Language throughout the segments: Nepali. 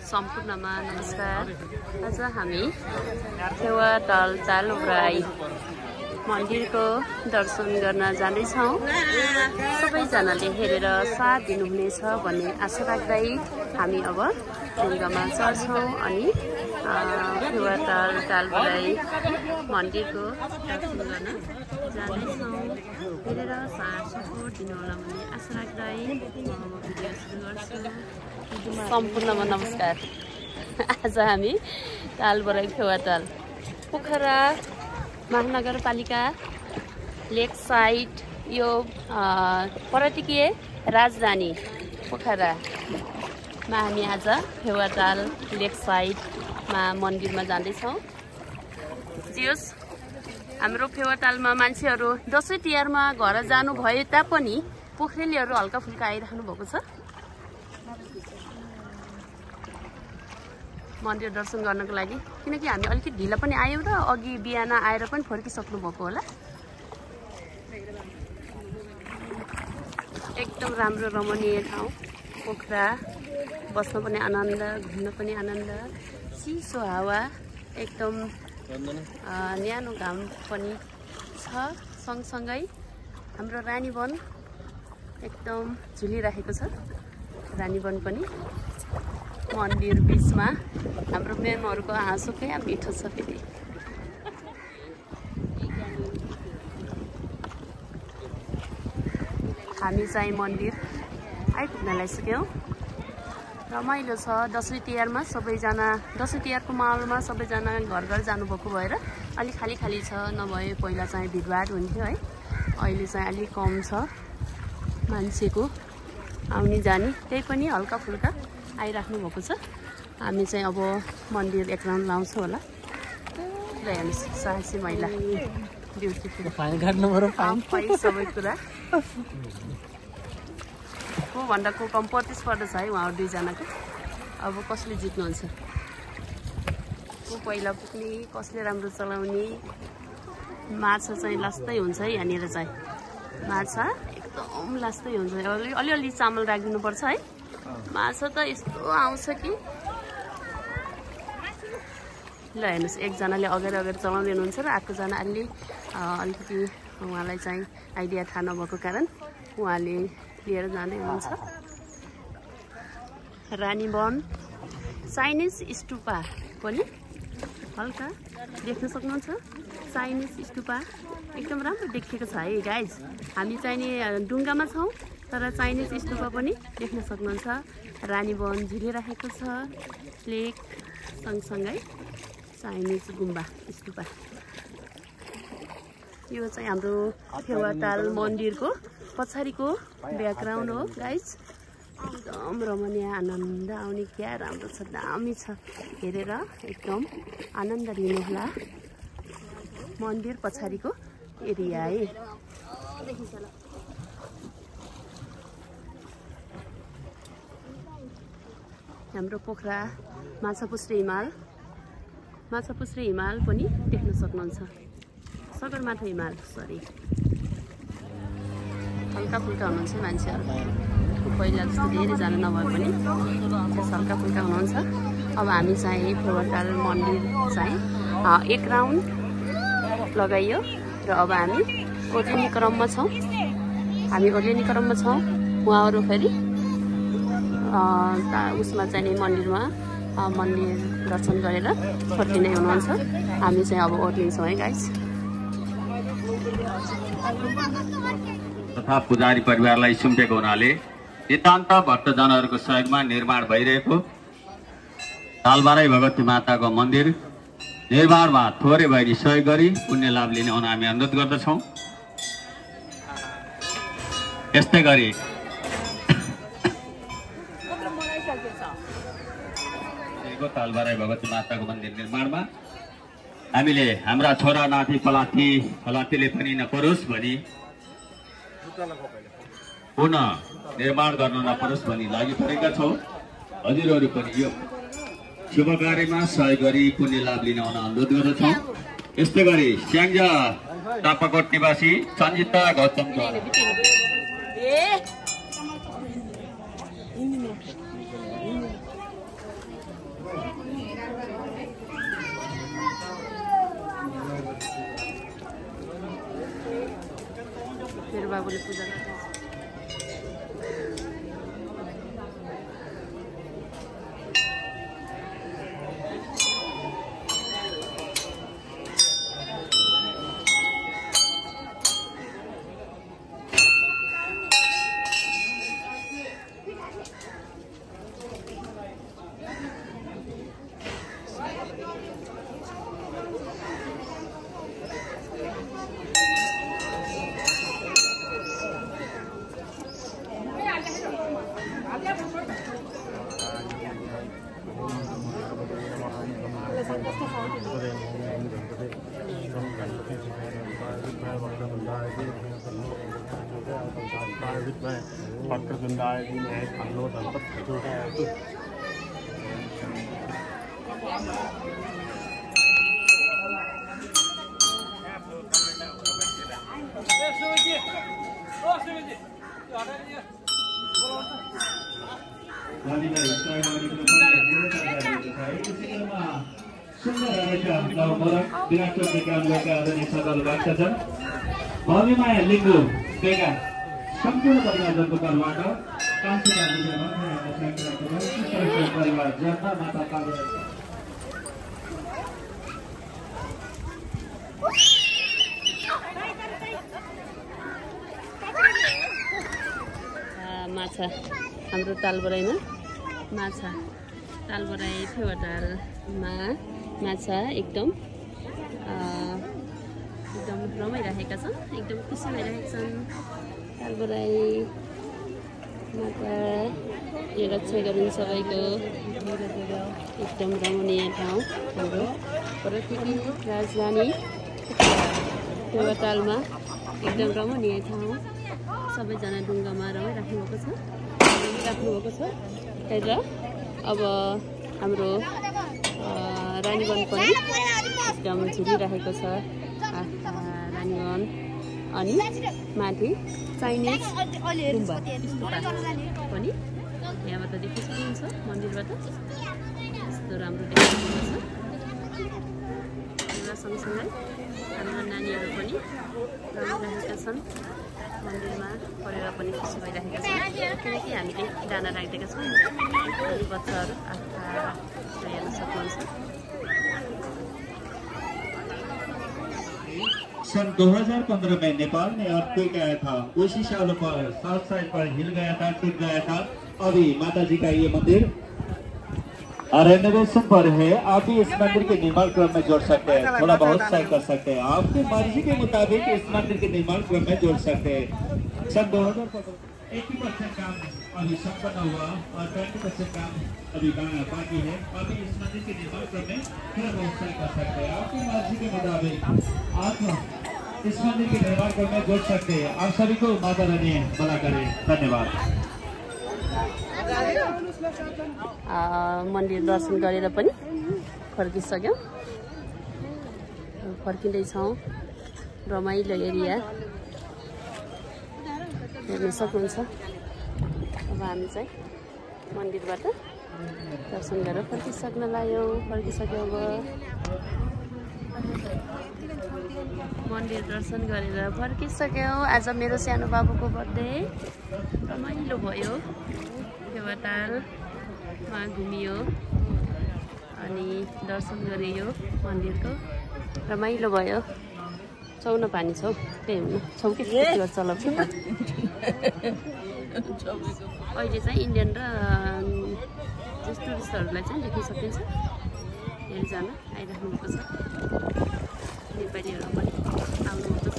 सम्पूर्णमा नमस्कार। आज हामी फेवाताल तालुग्राई मन्दिरको दर्शन गर्न जाँदैछौँ। सबैजनाले हेरेर साथ दिनुहुनेछ भन्ने आशा राख्दै हामी अब ढुङ्गामा चढ्छौँ अनि फेवाताल तालुग्राई मन्दिरको दर्शन गर्न जाँदैछौँ। हेरेर साथ सपोर्ट दिनुहोला भन्ने आशा राख्दै म भिडियो सुरु गर्छु। सम्पूर्णमा नमस्कार। आज हामी तालबराई फेवाताल पोखरा महानगरपालिका लेक साइड यो पर्यटकीय राजधानी पोखरामा हामी आज फेवाताल लेक साइडमा मन्दिरमा जाँदैछौँ। जियोस् हाम्रो फेवातालमा मान्छेहरू दसैँ तिहारमा घर जानु भए तापनि पोखरेलीहरू हल्का फुल्का आइराख्नु भएको छ मन्दिर दर्शन गर्नको लागि, किनकि हामी अलिकति ढिला पनि आयौँ र अघि बिहान आएर पनि फर्किसक्नु भएको होला। एकदम राम्रो रमणीय ठाउँ पोखरा, बस्न पनि आनन्द, घुम्न पनि आनन्द, चिसो हावा, एकदम न्यानो घाम पनि छ। सँगसँगै हाम्रो रानीवन एकदम झुलिरहेको छ। रानीवन पनि मन्दिर बिचमा हाम्रो मेमहरूको हाँसो क्या मिठो छ फेरि। हामी चाहिँ मन्दिर आइपुग्न लागिसक्यौँ। रमाइलो छ। दसैँ तिहारमा सबैजना दसैँ तिहारको माहौलमा सबैजना घर घर जानुभएको भएर अलिक खाली खाली छ। नभए पहिला चाहिँ भिडभाड हुन्थ्यो है, अहिले चाहिँ अलिक कम छ मान्छेको आउने जाने। त्यही पनि हल्का फुल्का आइराख्नु भएको छ। हामी चाहिँ अब मन्दिर एक राउन्ड लाउँछौँ होला। ल हेर्नुहोस्, साहसी महिला, ब्युटिफुल, सबै कुरा को भन्दा को कम प्रतिस्पर्धा छ है उहाँहरू दुईजनाको। अब कसले जित्नुहुन्छ, को पहिला पुग्ने, कसले राम्रो चलाउने। माछा चाहिँ लास्तै हुन्छ है यहाँनिर चाहिँ, माछा एकदम लास्तै हुन्छ। अलिअलि चामल राखिदिनुपर्छ है। माछा त यस्तो आउँछ कि ल हेर्नुहोस्, एकजनाले अगाडि अगाडि चलाउँदै हुनुहुन्छ र अर्कोजना अलिकति उहाँलाई चाहिँ आइडिया थाहा नभएको कारण उहाँले लिएर जाँदै हुनुहुन्छ। रानीवन चाइनिज स्टुपा पनि हल्का देख्न सक्नुहुन्छ। चाइनिज स्टुपा एकदम राम्रो देखिएको छ है गाइज। हामी चाहिँ नि डुङ्गामा छौँ तर चाइनिज स्तूपा पनि देख्न सक्नुहुन्छ। रानीवन झुलिरहेको छ लेक सँगसँगै चाइनिज गुम्बा स्तूपा। यो चाहिँ हाम्रो फेवाताल मन्दिरको पछाडिको ब्याकग्राउन्ड हो गाइज। एकदम रमणीय, आनन्द आउने, क्या राम्रो छ, दामी छ। हेरेर एकदम आनन्द लिनुहोला। मन्दिर पछाडिको एरिया है। हाम्रो पोखरा माछापुच्छ्रे हिमाल पनि देख्न सक्नुहुन्छ। सगरमाथा हिमाल, सरी, हल्का फुल्का हुनुहुन्छ मान्छेहरू। पहिला जस्तो धेरैजना नभए पनि हल्का फुल्का हुनुहुन्छ। अब हामी चाहिँ फेवाताल मन्दिर चाहिँ एक राउन्ड लगाइयो र अब हामी ओर्लिने क्रममा छौँ। उहाँहरू फेरि उसमा चाहिँ मन्दिरमा मन्दिर दर्शन गरेर फर्किने हुनुहुन्छ। हामी चाहिँ अब ओर्लिन्छौँ है गाइस। तथा पुजारी परिवारलाई सुम्पेको हुनाले नितान्त भक्तजनहरूको सहयोगमा निर्माण भइरहेको तालबराई भगवती माताको मन्दिर निर्माणमा थोरै भए सहयोग गरी पुण्य लाभ लिने हुन हामी अनुरोध गर्दछौँ। यस्तै गरी तालबराई भगवती माताको मन्दिर निर्माणमा हामीले हाम्रा छोरा नाति फलातीले पनि नपरोस् भनी पुनः निर्माण गर्न नपरोस् भनी लागि परेका छौँ। हजुरहरू पनि यो शुभ कार्यमा सहयोग गरी पुण्य लाभ लिन हुन अनुरोध गर्दछौँ। यस्तै गरी स्याङ्जा टापाकोट निवासी सञ्जिता गौतम बाबुले पूजा गर्नुहुन्छ। भव्यमाया लिम्बू बेगा सम्पूर्ण परिवारजनको तर्फबाट परिवार जनता माता माछा हाम्रो तालबराईमा माछा तालबराई फेवाटारमा माछा एकदम रमाइरहेका छन्, एकदम खुसी भइरहेका छन्। तालबराई माता यो रक्षा गरिन्छ सबैको एकदम रमणीय ठाउँ हाम्रो पर्यटकीय राजधानी फेवाटालमा एकदम रमणीय ठाउँ। सबैजना ढुङ्गामा रमाइराख्नुभएको छ र अब हाम्रो रानीवन पनि एकदम झुलिरहेको छ। रानीवन अनि माथि चाइनिज गुम्बा पनि यहाँबाट देख्न सक्नुहुन्छ मन्दिरबाट यस्तो राम्रो देखिएको छ। र सँगसँगै हाम्रो नानीहरू पनि रमिरहेका छन्, मन्दिरमा पढेर पनि खुसी भइरहेका छन् किनकि हामीले दाना राखिदिएका छौँ अनि बच्चाहरू हेर्न सक्नुहुन्छ। सन 2015 में नेपाल में अर्थक्वेक आया था, उसी साल पर साउथ साइड पर हिल गया था, टूट गया था। अभी माता जी का ये मंदिर रेनोवेशन पर है। आप भी इस मंदिर के निर्माण क्रम में जोड़ सकते हैं, थोड़ा बहुत सहाय कर सकते हैं। आपकी मर्जी के मुताबिक इस मंदिर के निर्माण क्रम में जोड़ सकते हैं। सन 2015 80% काम अभी संपन्न हुआ और 20% काम अभी बाकी है। अभी इस मंदिर के निर्माण क्रम में थोड़ा बहुत सहाय कर सकते हैं। आपकी मर्जी के मुताबिक आप इस मंदिर के निर्माण क्रम में जोड़ सकते हैं। आप सभी को माता रानी भला करे। धन्यवाद। मन्दिर दर्शन गरेर पनि फर्किसक्यौँ, फर्किँदैछौँ। रमाइलो एरिया हेर्न सक्नुहुन्छ। अब हामी चाहिँ मन्दिरबाट दर्शन गरेर फर्किसक्यौँ। अब मन्दिर दर्शन गरेर फर्किसक्यौँ। आज मेरो सानो बाबुको बर्थडे रमाइलो भयो। फेवाटालमा घुमियो अनि दर्शन गरियो मन्दिरको, रमाइलो भयो। छौ न पानी छौ त्यही हुनु छौ कि चलाउँछु। अहिले चाहिँ इन्डियन र टुरिस्टहरूलाई चाहिँ देख्न सकिन्छ। हेरजना आइराख्नु भएको छ, नेपालीहरू पनि आउनुभएको छ,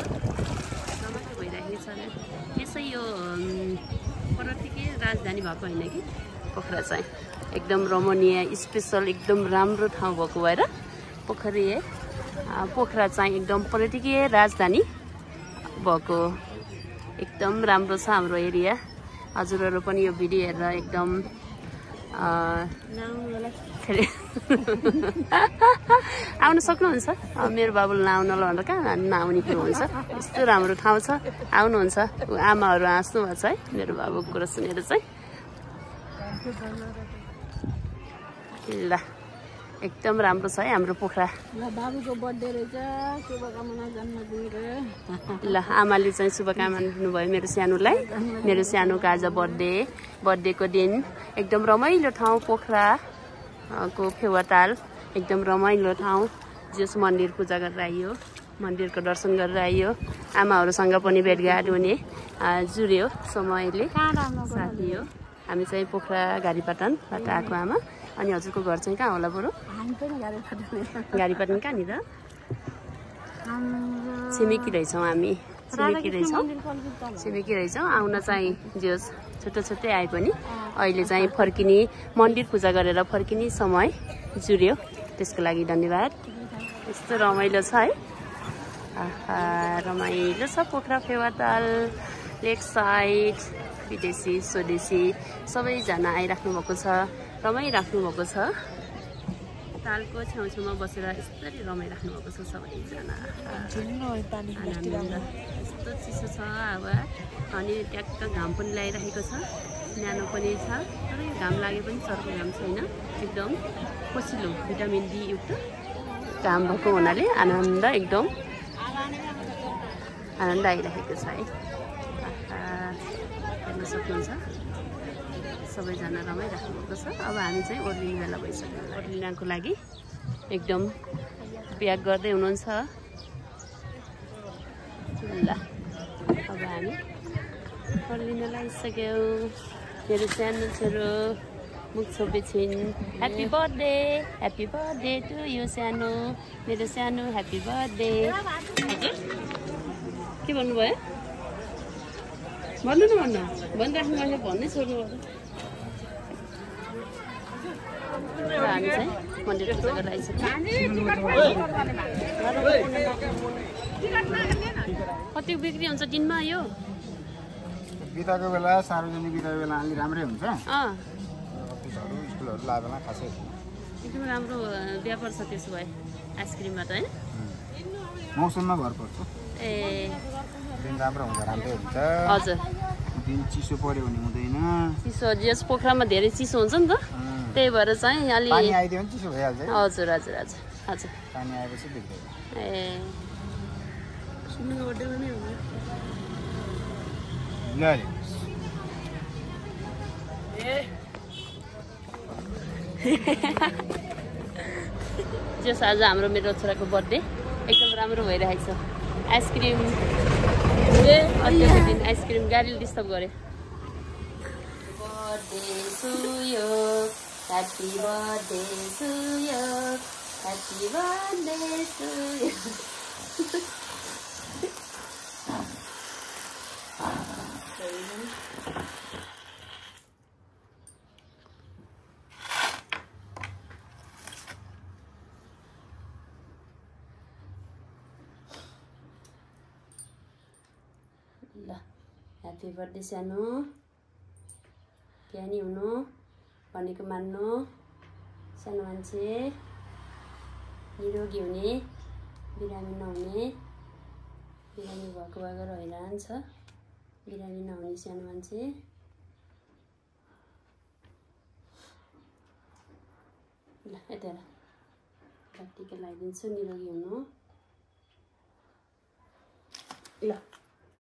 रमाइलो भइरहेको छ। यसै यो पर्यटकीय राजधानी भएको होइन कि पोखरा चाहिँ एकदम रमणीय स्पेसल एकदम राम्रो ठाउँ भएको भएर पोखरा चाहिँ एकदम पर्यटकीय राजधानी भएको एकदम राम्रो छ हाम्रो एरिया। हजुरहरू पनि यो भिडियो हेरेर एकदम आउन सक्नुहुन्छ। मेरो बाबुले नआउनलाई भनेर कहाँ नआउने कुरो हुन्छ। यस्तो राम्रो ठाउँ छ, आउनुहुन्छ। आमाहरू हाँस्नु भएको छ है मेरो बाबुको कुरा सुनेर चाहिँ। ल एकदम राम्रो छ है हाम्रो पोखरा। बाबुको बर्थडे रहेछ, शुभकामना जन्मदिन रे। ल आमाले चाहिँ शुभकामना दिनुभयो मेरो सानोलाई। मेरो सानोको आज बर्थडेको दिन एकदम रमाइलो ठाउँ पोखराको फेवाताल एकदम रमाइलो ठाउँ। जस मन्दिर पूजा गरेर आइयो, मन्दिरको दर्शन गरेर आइयो। आमाहरूसँग पनि भेटघाट हुने जुर्यो समयले साथी हो। हामी चाहिँ पोखरा घारीपाटनबाट आएको आमा। अनि हजुरको घर चाहिँ कहाँ होला बरु? घारीपाटन कहाँनिर? छिमेकी रहेछौँ हामी, छिमेकी रहेछौँ। आउन चाहिँ जे छुट्टै छुट्टै आए पनि अहिले चाहिँ फर्किने, मन्दिर पूजा गरेर फर्किने समय जुर्यो। त्यसको लागि धन्यवाद। यस्तो रमाइलो छ है, रमाइलो छ पोखरा फेवाताल लेक साइड। विदेशी स्वदेशी सबैजना आइराख्नु भएको छ, रमाइराख्नु भएको छ। तालको छेउछेउमा बसेर यसरी रमाइराख्नु भएको छ सबैजना। यस्तो चिसो छ हावा अनि ट्याक्क घाम पनि लागिरहेको छ, न्यानो पनि छ। तर यो घाम लागे पनि सर्को घाम छैन, एकदम पसिलो भिटामिन डी युक्त घाम भएको हुनाले आनन्द एकदम आनन्द आइरहेको छ है। हेर्न सक्नुहुन्छ सबैजना रमाइराख्नु भएको छ। अब हामी चाहिँ ओर्लिने बेला भइसक्यो। ओर्लिनको लागि एकदम प्याक गर्दै हुनुहुन्छ। ल अब हामी ओर्लिन लागिसक्यौँ। मेरो सानो छोरो मुख छोपेछिन्। ह्याप्पी बर्थडे टु यु सानो, मेरो सानो ह्याप्पी बर्थडे। हजुर के भन्नुभयो? भन्नु न भनिराख्नु मैले भन्नै छोड्नु पर्छ। हामी चाहिँ मन्दिर पूजा गरेर आइसक्यौँ। कति बिक्री हुन्छ दिनमा यो? बिदाको बेला, सार्वजनिक बिदाको बेला अलि राम्रै हुन्छ। अफिसहरू स्कुलहरू लाए बेला खासै एकदम राम्रो व्यापार छ त्यसो भए आइसक्रिमबाट होइन? मौसममा भर पर्छ। ए दिन राम्रो हुन्छ, राम्रै हुन्छ। हजुर, दिन चिसो पर्यो भने हुँदैन। चिसो यस पोखरामा धेरै चिसो हुन्छ नि त, त्यही भएर चाहिँ अलि पानी आइदियो भने चिसो भइहाल्छ। हजुर हजुर हजुर हजुर पानी आएपछि देख्दैन। ए जस आज हाम्रो मेरो छोराको बर्थडे एकदम राम्रो भइरहेको छ। आइसक्रिम दिन आइसक्रिम गाडीले डिस्टर्ब गऱ्यो। Birthday to you, happy birthday to you, happy birthday to you. ल ह्याप्पी बर्थडे सानो, ज्ञानी हुनु भनेको मान्नु, सानो मान्छे निरोगी हुने, बिरामी नहुने। बिरामी भएको भएर हैरान छ, बिरामी नहुने सानो मान्छे। ल यता टिका लगाइदिन्छु, निरोगी हुनु। ल